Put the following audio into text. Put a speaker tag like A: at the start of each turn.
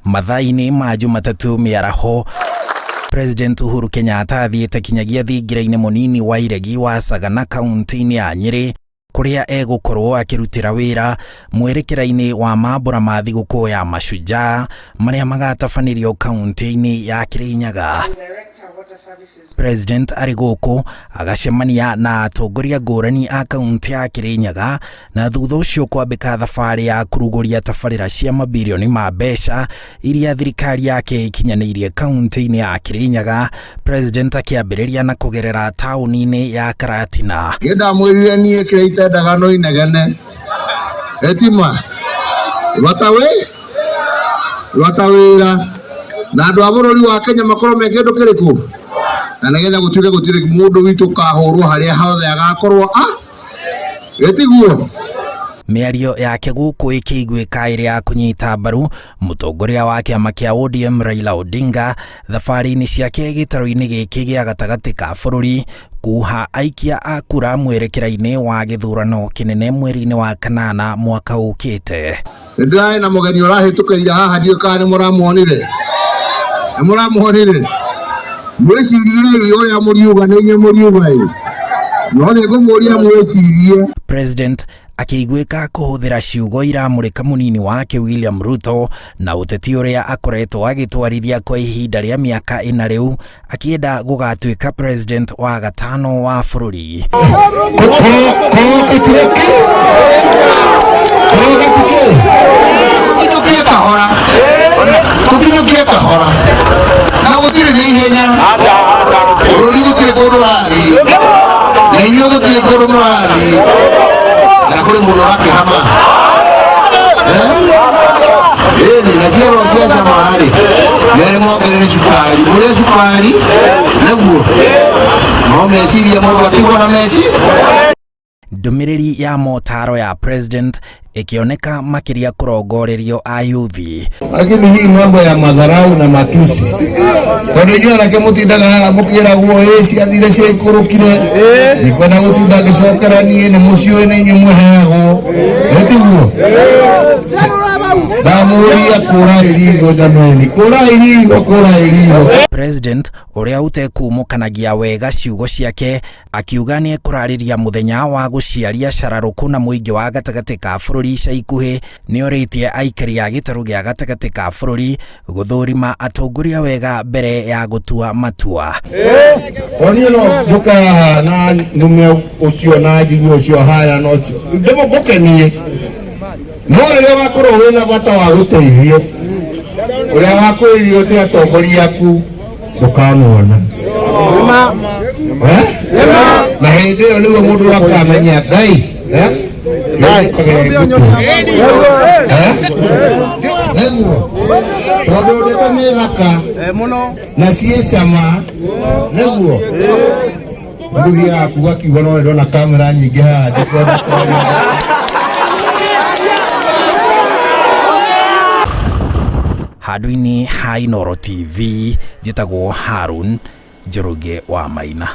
A: Mathaa-inĩ ma Jumatatũ mĩaraho, President Uhuru Kenyatta athiĩte kinyagia thingira-inĩ mũnini wa iregi wa Sagana kaunti-inĩ ya Nyĩrĩ kũrĩa egũkorwo akĩrutĩra wĩra mwerekera-inĩ wa mambũra ma thigũkũ ya Mashujaa marĩa magatabanĩrio kaunti-inĩ ya Kirinyaga. President arĩ gũkũ agacemania na atongoria ngũrani a kaunti ya Kirinyaga na thutha ũcio kwambĩka thabarĩ ya kũrugũria tabarĩra cia mabirioni ma mbeca iria thirikari yake ĩkinyanĩirie kaunti-inĩ ya Kirinyaga. President akĩambĩrĩria na kũgerera taũni-inĩ ya Karatina.
B: Niĩ ndamwĩrire niĩ kĩrĩa itendaga no inegene. Etima bata wĩ bata wĩra na andũ a bũrũri wa Kenya makorwo me kĩndũ kĩrĩkũ, na nĩgetha gũtuĩke gũtirĩ mũndũ witũ ũkahũrwo harĩa hothe agakorwo a ĩtiguo.
A: Mĩario yake gũkũ ĩkĩiguĩka ĩrĩ ya kũnyita mbaru mũtongoria wa kĩama kĩa ODM Raila Odinga thabarĩ-inĩ ciake gĩtarũ-inĩ gĩkĩ gĩa gatagatĩ ka bũrũri kuha aikia a kura mwerekera-inĩ wa gĩthurano kĩnene mweri-inĩ wa kanana mwaka ũkĩte.
B: Nĩ ndĩrarĩ na mũgeni ũrahĩtũkĩire haha, ndiũĩ kana nĩ mũramuonire, nĩ mũramuonire. Mwĩciriei ũrĩa mũriuga, nĩ inyuĩ mũriuga ĩ, no nĩ ngũmũria mwĩcirie.
A: President akĩiguĩka kũhũthĩra ciugo iramũrĩka mũnini wake William Ruto na ũteti ũrĩa akoretwo agĩtwarithia kwa ihinda rĩa mĩaka ĩna rĩu akĩenda gũgatuĩka president wa gatano wa bũrũri.
B: Tũkinyũkie kahora, tũkinyũkie kahora, na gũtirĩ na ihenya. Bũrũri gũtirĩ kũndũ ũrathiĩ, na inyuĩ gũtirĩ kũndũ mũrathiĩ, kana kũrĩ mũndũ ũrakĩhama. Ĩni na ciarwo cia cama-rĩ, nĩ mongerere cukari, mũrĩe cukari nĩguo no meciria mũndũ akigwo na meci.
A: Ndũmĩrĩri ya motaro ya president ĩkĩoneka makĩria kũrongorerio ayuthi.
B: Lakini hii mambo ya madharau na matusi, tondũ inyuĩ anake mũtindaga haha mũkĩragwo ĩ ciathire ciaikũrũkire, ndikwenda gũtinda ngĩcokera niĩ, nĩ mũciũĩ nĩ inyuĩ mũheagwo, ĩtiguo? Ndamũria kũra irigo jameni, kũra irigo, kũra irigo.
A: President ũrĩa ũtekumũkanagia wega ciugo ciake akiuga nĩ ekũrarĩria mũthenya wa gũciaria cararũkũ na mũingĩ wa gatagatĩ ka bũrũri ica ikuhĩ. Nĩorĩtie aikari a gĩtarũ gĩa gatagatĩ ka bũrũri gũthũrima atongoria wega mbere ya gũtua matua.
B: Niĩ no njũke haha na ndume ũcio na njigue ũcio haya na ũcio ndĩmũkenie, no rĩrĩa ũgakorwo wĩna bata wa gũteithio, ũrĩa wakwĩrire ũtĩ atongoria aku ndũkamuona. Eh? Na hĩndĩ ĩyo nĩguo mũndũ akamenya Ngai, eh? Nĩũkagĩa ngũkũ. Eh? Nĩguo tondũ ndeto nĩ thaka na ciĩ cama, nĩguo ndũthiaga kuga kiugo, no ndĩrona kamera nyingĩ haha, ndikwenda kwaria.
A: Handũ-inĩ ha Inooro TV, njĩtagwo Harun Njoroge wa Maina.